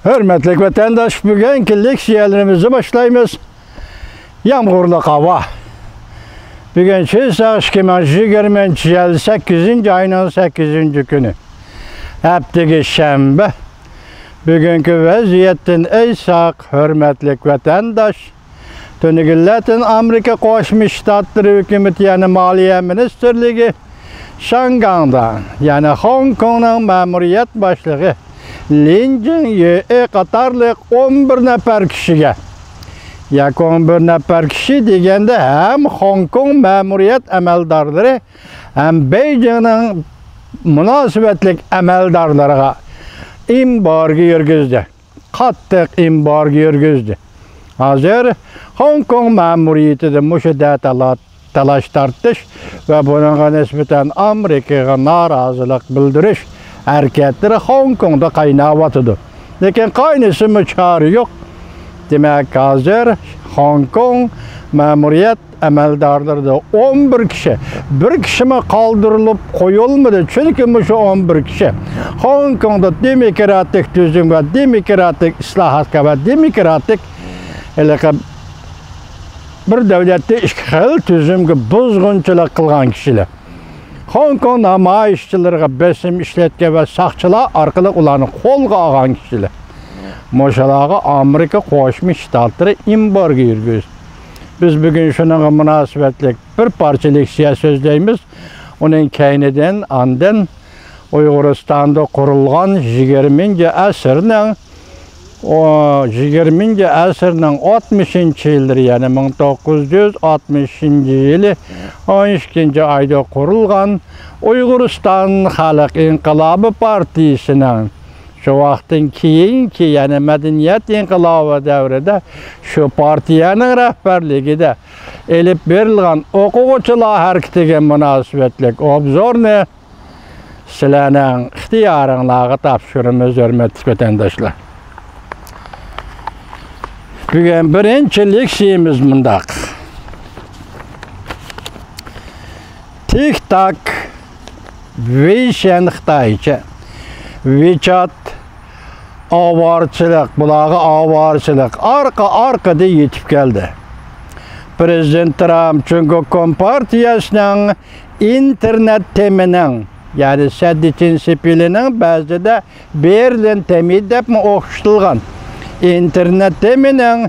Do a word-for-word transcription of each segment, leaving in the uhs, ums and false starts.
ھۆرمەتلىك ۋەتەنداش، بۈگۈنكى لېكسىيەلىرىمىزنى باشلايمىز. يامغۇرلۇق ھاۋا. بۈگۈن چېساق ئىككى مىڭ يىگىرمىنچى يىل سەككىزىنچى ئاينىڭ سەككىزىنچى كۈنى. ھەپتىگە شەنبە. بۈگۈنكى ۋەزىيەتتىن ئېيتساق، ھۆرمەتلىك ۋەتەنداش، تۈنۈگۈن لاتىن ئامېرىكا قوشما شتاتلىرى ھۆكۈمىتى، يەنى مالىيە مىنىستىرلىكى شاڭگاڭدا، يەنى خوڭكوڭنىڭ مەمۇرىيەت باشلىقى لىن جىڭيې قاتارلىق ئون بىر نەپەر كىشىگە، ياكى ئون بىر نەپەر كىشى دېگەندە ھەم خوڭكوڭ مەمۇرىيەت ئەمەلدارلىرى ھەم بېيجىڭنىڭ مۇناسىۋەتلىك ئەمەلدارلىرىغا ئېمبارگو يۈرگۈزدى. قاتتىق ئېمبارگو يۈرگۈزدى. ھازىر خوڭكوڭ مەمۇرىيىتىدە مۇشۇ دەتالا-، تالاش-تارتىش ۋە بۇنىڭغا نىسبەتەن ئامېرىكىغا نارازىلىق بىلدۈرۈش ھەرىكەتلىرى خوڭكوڭدا قايناۋاتىدۇ. لېكىن قاينىسىمۇ چارە يوق. دېمەك، ھازىر خوڭكوڭ مەمۇرىيەت ئەمەلدارلىرىدا ئون بىر كىشى، بىر كىشىمۇ قالدۇرۇلۇپ قويۇلمىدى. چۈنكى مۇشۇ ئون بىر كىشى خوڭكوڭدا دېموكراتىك تۈزۈم ۋە دېموكراتىك ئىسلاھاتقا ۋە دېموكراتىك ھېلىقى بىر دۆلەتتە ئىككى خىل تۈزۈمگە بۇزغۇنچىلىق قىلغان كىشىلەر. خوڭكوڭ نامايىشچىلىرىغا بېسىم ئىشلەتكەن ۋە ساقچىلار ئارقىلىق ئۇلارنى قولغا ئالغان كىشىلەر. مۇشۇلارغا ئامېرىكا قوشما شتاتلىرى ئېمبارگو يۈرگۈزدى. بىز بۈگۈن شۇنىڭغا مۇناسىۋەتلىك بىر پارچە لېكسىيە سۆزلەيمىز. ئۇنىڭ كەينىدىن ئاندىن ئۇيغۇرىستاندا قۇرۇلغان يىگىرمىنچى ئەسىرنىڭ، ئو، يىگىرمىنچى ئەسىرنىڭ ئاتمىشىنچى يىللىرى، يەنى مىڭ توققۇز يۈز ئاتمىشىنچى يىلى ئون ئىككىنچى ئايدا قۇرۇلغان ئۇيغۇرىستان خەلق ئىنقىلابى پارتىيىسىنىڭ شۇ ۋاقىتتىن كېيىنكى، يەنى مەدەنىيەت ئىنقىلابى دەۋرىدە شۇ پارتىيەنىڭ رەھبەرلىكىدە ئېلىپ بېرىلغان ئوقۇغۇچىلار ھەرىكىتىگە مۇناسىۋەتلىك ئوبزورنى سىلەرنىڭ ئىختىيارىڭلارغا تاپشۇرىمىز، ھۆرمەتلىك ۋەتەنداشلار. بۈگۈن بىرىنچى لېكسىيىمىز مۇنداق. تىك تاك، ۋېيشيەن خىتايچە، ۋىچات، ئاۋارىچىلىق، بۇلارغا ئاۋارىچىلىق ئارقا-ئارقىدىن يېتىپ كەلدى. پىرېزىدېنت ترامپ جۇڭگو كومپارتىيەسىنىڭ ئىنتېرنېت تېمىنىڭ، يەنى سەددىچىن سېپىلىنىڭ بەزىدە بېرلىن تېمى دەپمۇ ئوخشىتىلغان ئىنتېرنېت تېمىنىڭ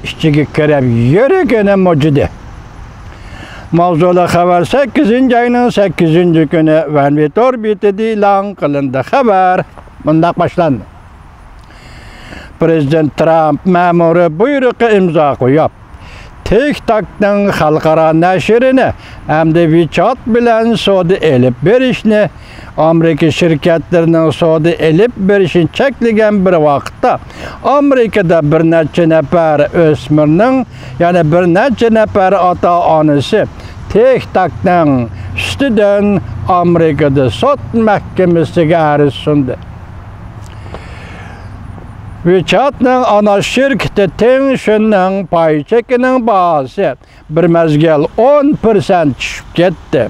ئىچىگە كىرىپ يۈرىكىنى مۇجۇدى. ماۋزۇلۇق خەۋەر سەككىزىنچى ئاينىڭ سەككىزىنچى كۈنى ۋەنۋى تور بېتىدە ئېلان قىلىندى. خەۋەر مۇنداق باشلاندى. پىرېزىدېنت ترامپ مەمۇرىي بۇيرۇقى ئىمزا قويۇپ، تىك تاكنىڭ خەلقئارا نەشرىنى ھەمدە ۋىچات بىلەن سودا ئېلىپ بېرىشنى، ئامېرىكا شىركەتلىرىنىڭ سودا ئېلىپ بېرىشىنى چەكلىگەن بىر ۋاقىتتا، ئامېرىكىدا بىر نەچچە نەپەر ئۆسمۈرنىڭ، يەنى بىر نەچچە نەپەر ئاتا-ئانىسى تىك تاكنىڭ ئۈستىدىن ئامېرىكىدا سوت مەھكىمىسىگە ئەرز سۇندى. ۋىچاتنىڭ ئانا شىركىتى تېڭ شۈننىڭ پاي چېكىنىڭ باھاسى بىر مەزگىل ئون پىرسەنت چۈشۈپ كەتتى.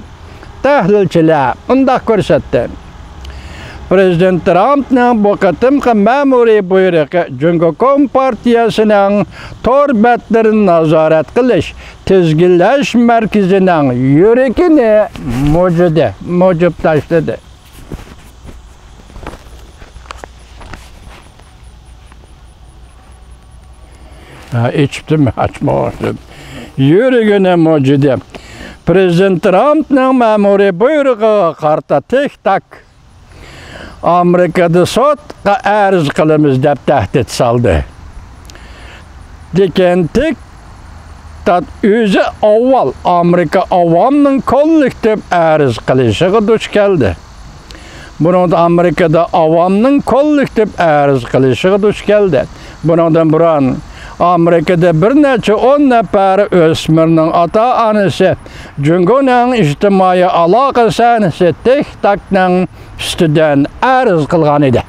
تەھلىلچىلەر مۇنداق كۆرسەتتى. پىرېزىدېنت ترامپنىڭ بۇ قېتىمقى مەمۇرىي بۇيرۇقى جۇڭگو كومپارتىيەسىنىڭ تور بەتلىرىنى نازارەت قىلىش، تىزگىنلەش مەركىزىنىڭ يۈرىكىنى مۇجۇدى، مۇجۇپ تاشلىدى. ھە، ئېچىپتىم، ئاچمىغان. يۈرىكىنى مۇجۇدى. پىرېزىدېنت ترامپنىڭ مەمۇرىي بۇيرۇقىغا قارىتا تىك تاك ئامېرىكىدا سوتقا ئەرز قىلىمىز دەپ تەھدىت سالدى. لېكىن تىك تاك ئۆزى ئاۋۋال ئامېرىكا ئاۋامنىڭ كوللېكتىپ ئەرز قىلىشىغا دۇچ كەلدى. بۇنىڭدا ئامېرىكىدا ئاۋامنىڭ كوللېكتىپ ئەرز قىلىشىغا دۇچ كەلدى. بۇنىڭدىن بۇرۇن ئامېرىكىدا بىر نەچچە ئون نەپەر ئۆسمۈرنىڭ ئاتا-ئانىسى جۇڭگونىڭ ئىجتىمائىي ئالاقە سەھنىسى تىك تاكنىڭ ئۈستىدىن ئەرز قىلغان ئىدى.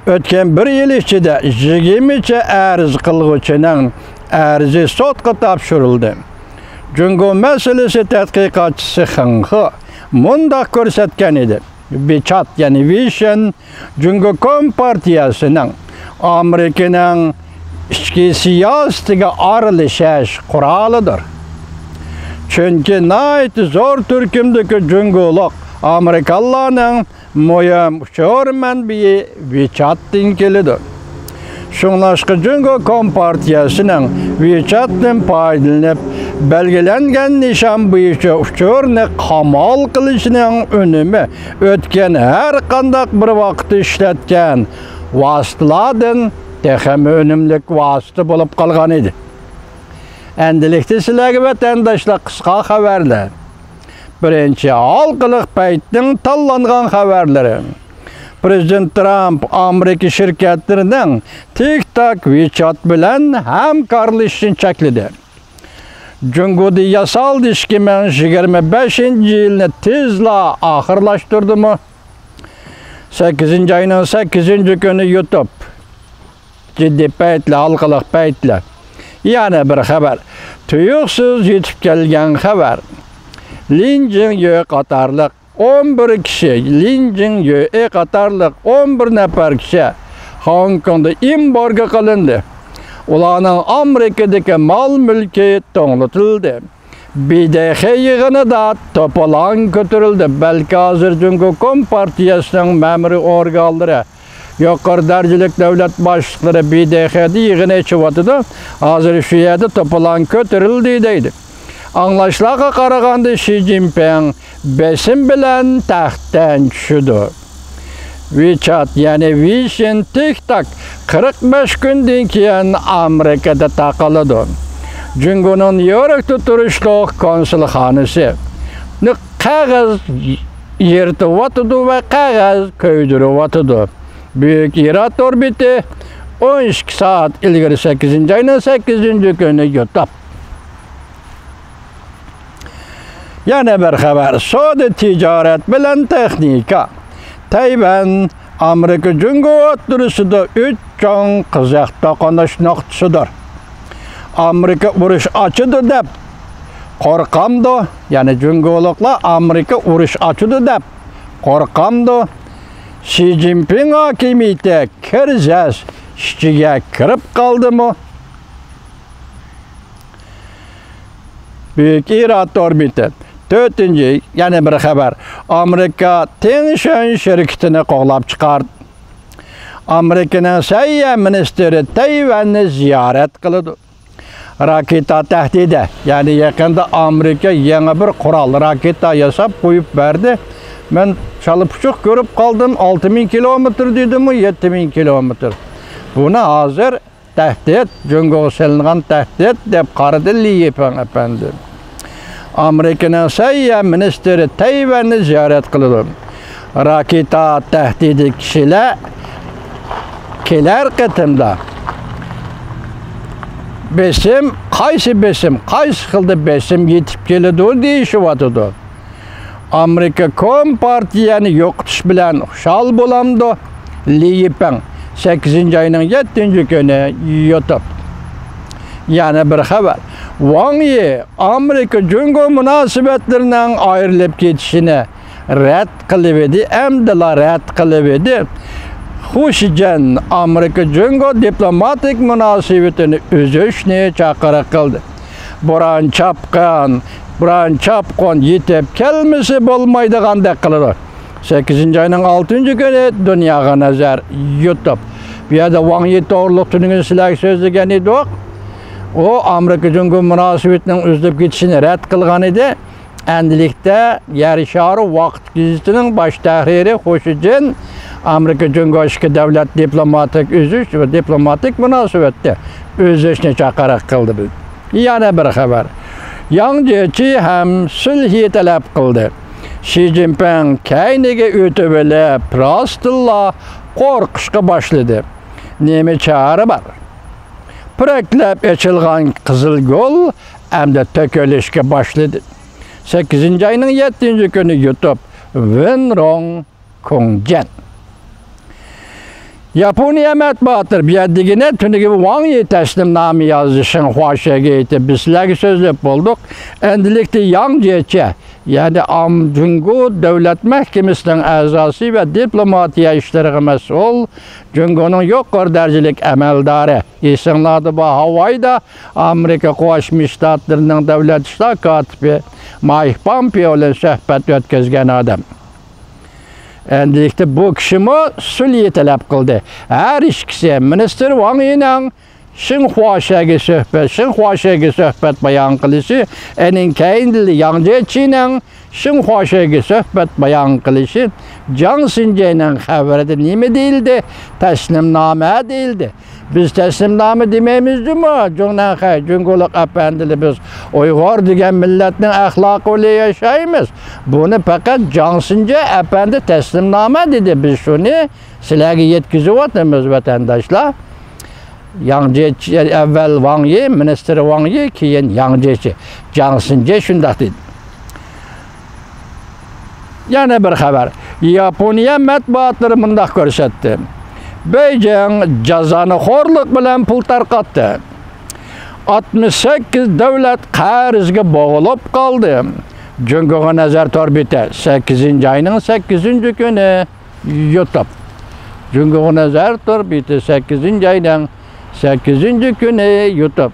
ئۆتكەن بىر يىل ئىچىدە يىگىرمىچە ئەرز قىلغۇچىنىڭ ئەرزى سوتقا تاپشۇرۇلدى. جۇڭگو مەسىلىسى تەتقىقاتچىسى خېڭ خې مۇنداق كۆرسەتكەن ئىدى. ۋىچات، يەنى ۋېيشىن، جۇڭگو كومپارتىيەسىنىڭ ئامېرىكىنىڭ ئىچكى سىياسىتىگە ئارىلىشىش قورالىدۇر. چۈنكى ناھايىتى زور تۈركۈمدىكى جۇڭگولۇق ئامېرىكانلارنىڭ مۇھىم ئۇچۇر مەنبىيى ۋىچاتتىن كېلىدۇ. شۇڭلاشقا جۇڭگو كومپارتىيەسىنىڭ ۋىچاتتىن پايدىلىنىپ، بەلگىلەنگەن نىشان بويىچە ئۇچۇرنى قامال قىلىشنىڭ ئۈنۈمى ئۆتكەن ھەر قانداق بىر ۋاقىتتا ئىشلەتكەن ۋاسىتىلاردىن تېخىمۇ ئۈنۈملۈك ۋاسىتە بولۇپ قالغان ئىدى. ئەندىلىكتە سىلەرگە ۋەتەنداشلار قىسقا خەۋەرلەر. بىرىنچى، ھالقىلىق پەيتنىڭ تاللانغان خەۋەرلىرى. پرېزىدېنت ترامپ ئامېرىكا شىركەتلىرىنىڭ تىك تاك ۋىچات بىلەن ھەمكارلىشىشىنى چەكلىدى. جۇڭگودا ياسالدى ئىككى مىڭ يىگىرمە بەشىنچى يىلنى تېزلا ئاخىرلاشتۇردىمۇ؟ سەككىزىنچى ئاينىڭ سەككىزىنچى كۈنى يۇتۇپ. جىددىي پەيتلەر، ھالقىلىق پەيتلەر. يەنە بىر خەۋەر. تۇيۇقسىز يېتىپ كەلگەن خەۋەر. لىن جىڭيۈ قاتارلىق ئون بىر كىشى، لىن جىڭيۈ قاتارلىق ئون بىر نەپەر كىشى خوڭكوڭدا ئېمبارگو قىلىندى. ئۇلارنىڭ ئامېرىكىدىكى مال-مۈلكى توڭلىتىلدى. ب د خ يىغىنىدا توپىلاڭ كۆتۈرۈلدى. بەلكى ھازىر جۇڭگو كومپارتىيەسىنىڭ مەمۇرىي ئورگانلىرى، يۇقىرى دەرىجىلىك دۆلەت باشلىقلىرى ب د خ دا يىغىن ئېچىۋاتىدۇ. ھازىر شۇ يەردە توپىلاڭ كۆتۈرۈلدى دەيدۇ. ئاڭلاشلارغا قارىغاندا، شى جىنپىڭ بېسىم بىلەن تەختتىن چۈشىدۇ. ۋىچات، يەنى ۋېيشىن، تىك تاك قىرىق بەش كۈندىن كېيىن ئامېرىكىدا تاقىلىدۇ. جۇڭگونىڭ نيۇ يوركتا تۇرۇشلۇق كونسۇلخانىسى قەغەز يىرتىۋاتىدۇ ۋە قەغەز كۆيدۈرۈۋاتىدۇ. بۈيۈك ئىراد ئوربىتى ئون ئىككى سائەت ئىلگىرى، سەككىزىنچى ئاينىڭ سەككىزىنچى كۈنى يۇتۇپ. يەنە بىر خەۋەر، سودا تىجارەت بىلەن تېخنىكا. تەيۋەن، ئامېرىكا جۇڭگو ئوتتۇرىسىدا ئۈچ چوڭ قىزىق توقۇنۇش نۇقتىسىدۇر. ئامېرىكا ئۇرۇش ئاچىدۇ دەپ قورقامدۇ؟ يەنى جۇڭگولۇقلار ئامېرىكا ئۇرۇش ئاچىدۇ دەپ قورقامدۇ؟ شى جىنپىڭ ھاكىمىيىتى كىرىزىس ئىچىگە كىرىپ قالدىمۇ؟ بۈيۈك ئىرادە ئوربىتى. تۆتىنچى، يەنە بىر خەۋەر. ئامېرىكا تىڭشۈن شىركىتىنى قوغلاپ چىقاردى. ئامېرىكىنىڭ سەھىيە مىنىستىرى تەيۋەننى زىيارەت قىلىدۇ. راكېتا تەھدىتى، يەنى يېقىندا ئامېرىكا يېڭى بىر قورال، راكېتا ياساپ قويۇپ بەردى. مەن چالا پۇچۇق كۆرۈپ قالدىم، ئالتە مىڭ كىلومېتىر دېدىمۇ، يەتتە مىڭ كىلومېتىر. بۇنى ھازىر تەھدىت، جۇڭگوغا سېلىنغان تەھدىت دەپ قارىدى لى يىپىڭ ئەپەندى. ئامېرىكىنىڭ سەھىيە مىنىستىرى تەيۋەننى زىيارەت قىلىدۇ. راكېتا تەھدىتى كىشىلەر كېلەر قېتىمدا بېسىم، قايسى بېسىم، قايسى خىلدا بېسىم يېتىپ كېلىدۇ دېيىشىۋاتىدۇ. ئامېرىكا كومپارتىيەنى يوقىتىش بىلەن خۇشال بولامدۇ؟ لى يىپىڭ، سەككىزىنچى ئاينىڭ يەتتىنچى كۈنى يۇتۇپ. يەنە بىر خەۋەر. ۋاڭ يى ئامېرىكا جۇڭگو مۇناسىۋەتلىرىنىڭ ئايرىلىپ كېتىشىنى رەت قىلىۋىدى، ئەمدىلا رەت قىلىۋىدى. خۇ شىجيەن ئامېرىكا جۇڭگو دىپلوماتىك مۇناسىۋىتىنى ئۈزۈشنى چاقىرىق قىلدى. بوران چاپقان، بوران چاپقۇن يېتىپ كەلمىسە بولمايدىغاندەك قىلىدۇ. سەككىزىنچى ئاينىڭ ئالتىنچى كۈنى دۇنياغا نەزەر يۇتۇپ. بۇ يەردە ۋاڭ يى توغرۇلۇق تۈنۈگۈن سىلەرگە سۆزلىگەن ئىدۇق. ئۇ ئامېرىكا جۇڭگو مۇناسىۋىتىنىڭ ئۈزۈلۈپ كېتىشىنى رەت قىلغان ئىدى. ئەندىلىكتە يەر شارى ۋاقىت گېزىتىنىڭ باش تەھرىرى خۇ شىجيەن ئامېرىكا جۇڭگو ئىككى دۆلەت دىپلوماتىك ئۈزۈش ۋە دىپلوماتىك مۇناسىۋەتتە ئۈزۈشنى چاقىرىق قىلدى. يەنە بىر خەۋەر. ياڭ جيېچى ھەم سۈلھى تەلەپ قىلدى. شى جىنپىڭ كەينىگە ئۆتۈۋېلىپ، راستتىنلا قورقۇشقا باشلىدى. نېمە چارە بار؟ پۈرەكلەپ ئېچىلغان قىزىل گۈل ئەمدى تۆكۈلۈشكە باشلىدى. سەككىزىنچى ئاينىڭ يەتتىنچى كۈنى يۇتۇپ، ۋېن روڭ كۇڭجيەن. ياپونىيە مەتبۇئاتلىرى بۇ يەردىكىنى تۈنۈگۈن ۋاڭ يى تەسلىمنامە يازدى شىنخۇا شېگېيتى. بىز سىلەرگە سۆزلەپ بولدۇق. ئەندىلىكتە ياڭ جيېچى يەنى ئام-، جۇڭگو دۆلەت مەھكىمىسىنىڭ ئەزاسى ۋە دىپلوماتىيە ئىشلىرىغا مەسئۇل جۇڭگونىڭ يۇقىرى دەرىجىلىك ئەمەلدارى. ئېسىڭلاردا بار، ھاۋايدا ئامېرىكا قوشما شتاتلىرىنىڭ دۆلەت ئىشلار كاتىپى مايك پومپېئو بىلەن سۆھبەت ئۆتكۈزگەن ئادەم. ئەمدىلىكتە بۇ كىشىمۇ سۈلھى تەلەپ قىلدى. ھەر ئىككىسى، مىنىستىر ۋاڭ يىنىڭ شىنخۇا شەگە سۆھبەت، شىنخۇا شەگە سۆھبەت بايان قىلىشى، ئېنىڭ كەينىدىن ياڭ جيېچىنىڭ شىنخۇا شەگە سۆھبەت بايان قىلىشى، جاڭ سىنجەينىڭ خەۋىرىدە نېمە دېيىلدى؟ تەسلىمنامە دېيىلدى. بىز تەسلىمنامە دېمەيمىز جۇمۇ، جۇڭنەنخەي، جۇڭگولۇق ئەپەندىلەر، بىز ئۇيغۇر دېگەن مىللەتنىڭ ئەخلاقى بىلەن ياشايمىز. بۇنى پەقەت جاڭ سىنجەي ئەپەندى تەسلىمنامە دېدى. بىز شۇنى سىلەرگە يەتكۈزۈۋاتىمىز، ۋەتەنداشلار. ياڭ جيېچى، ئەۋۋەل ۋاڭ يى، مىنىستىر ۋاڭ يى، كېيىن ياڭ جيېچى. جاڭ سىنجەي شۇنداق دېدى. يەنە بىر خەۋەر. ياپونىيە مەتبۇئاتلىرى مۇنداق كۆرسەتتى. بېيجىڭ جازانىخورلۇق بىلەن پۇل تارقاتتى. ئاتمىش سەككىز دۆلەت قەرزگە بوغۇلۇپ قالدى. جۇڭگوغا نەزەر تور بېتى، سەككىزىنچى ئاينىڭ سەككىزىنچى كۈنى يۇتۇپ. جۇڭگوغا نەزەر تور بېتى، سەككىزىنچى ئاينىڭ سەككىزىنچى كۈنى يۇتۇپ.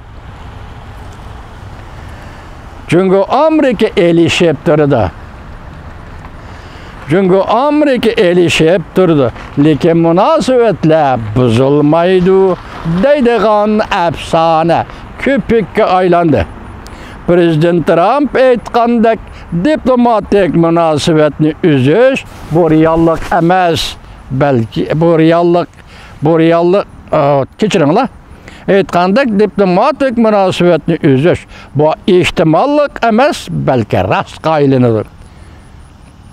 جۇڭگو ئامېرىكا ئېلىشىپ تۇرىدۇ. جۇڭگو ئامېرىكا ئېلىشىپ تۇرىدۇ، لېكىن مۇناسىۋەتلەر بۇزۇلمايدۇ دەيدىغان ئەپسانە كۆپۈككە ئايلاندى. پىرېزىدېنت ترامپ ئېيتقاندەك، دىپلوماتىك مۇناسىۋەتنى ئۈزۈش، بۇ رېئاللىق ئەمەس، بەلكى بۇ رېئاللىق، بۇ رېئاللىق، ئا، كەچۈرۈڭلار. ئېيتقاندەك، دىپلوماتىك مۇناسىۋەتنى ئۈزۈش، بۇ ئېھتىماللىق ئەمەس، بەلكى راستقا ئايلىنىدۇ.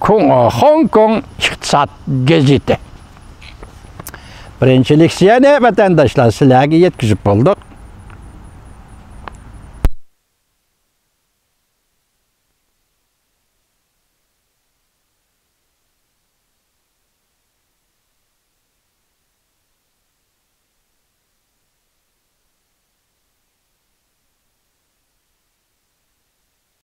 كوڭ-، خوڭكوڭ ئىقتىساد گېزىتى. بىرىنچى لېكسىيەنى، ۋەتەنداشلار، سىلەرگە يەتكۈزۈپ بولدۇق.